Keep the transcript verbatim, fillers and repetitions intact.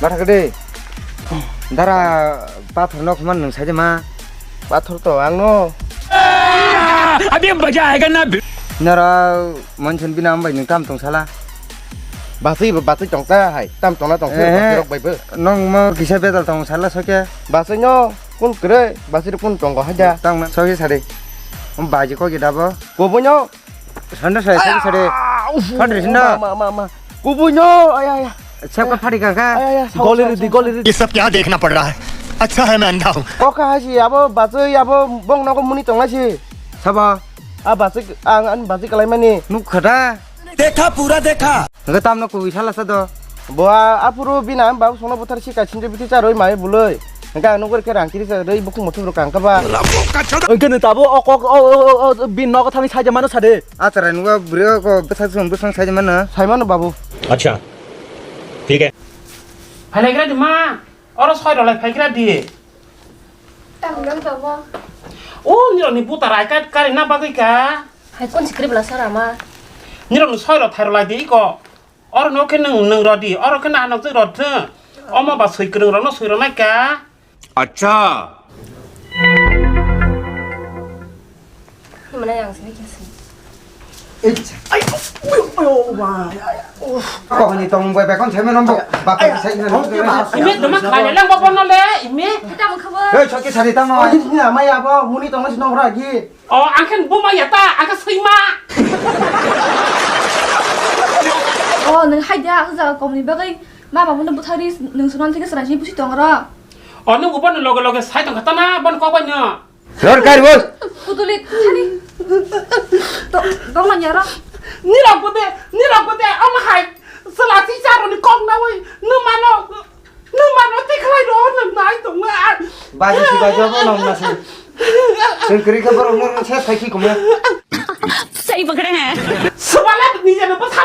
Bathakde. Dara pathor nok man nung saide ma. Pathor to ang no. Abhi maja aayega na. Nara manchun bina ambai nung tam tong sala. Basui basui tong ta hai. Tam tong na tong se Eh, basui rok bai bo. Nong mo kisa bedal tong sala soke. Basui no kun kre basui kun tong go haja. Tang na soke sade. Baji ko gida bo. Ko bo no. Sanda sai sai sare. Sanda sanda. Ma ma ma. Kubuino aya aya. Sab ka phari ka ka. Aya aya. Goli ridi goli ridi. ये सब क्या देखना पड़ रहा है? अच्छा है मैं अंधा हूँ। Koka hasi abo batsui abo bong nogo muni tong hasi. Sabo. A batsui ang an batsui kalai mani. Nuk khada. देखा पूरा देखा। Nge tam no kuwi sala sa do. Bo a apuru bina am babu sono buthar si ka sinje biti charoi mai buloi. Nge ang nugor ke rang kiri sa roi buku mutu rok ang ka ba. Nge ne tabo o kok o o o bin nogo thani sai mano sade. Achara nungba bwrwi o ko bwsa song bwsang sai mano. Sai mano babu. Acha. Thik hai. Phalaigra di ma. Oro soi rok lai phaigra di. Tang nang tamo. O nirok ni buta rai ka kari na bagwi ka. Hai kon sikri bla sara ma. Nirok ni soi rok thai rok lai di ko. Oro no khe nung nung rodi. Oro khe na nok rod thung. Omo ba soi krung rok no soi rok nai ka. Acha. Mana yang sini kasi. Kokni tong bai bekon sai mano bo. Bak sai mano. Imi duma khani lang bo bono le imi. Kita mo khabo. Hei, chokki sari tamo. Ini nama ya bo muni tong nasi nong ragi. O, ang khe buma ya ta, ang khe swima. O, nung hai dia, ang jaga komni bagwi mama bono buthari nung sunan thike sransi busi tong ro. O, nung ubo loge loge sai tong kha ta na, bon kok bai no. Lor kar bol. Putuli thani. To, dong man yaro. Nirok bode, nirok bode, ama hai. Selasi charoni kok nawi, nung mano. Nung mano tikhlai ro nung nai tongma. Baji si baji abo nung nasi. Sing kri khe borok nung se sai ki kuma. Sai bakre hai. Subala nije no bus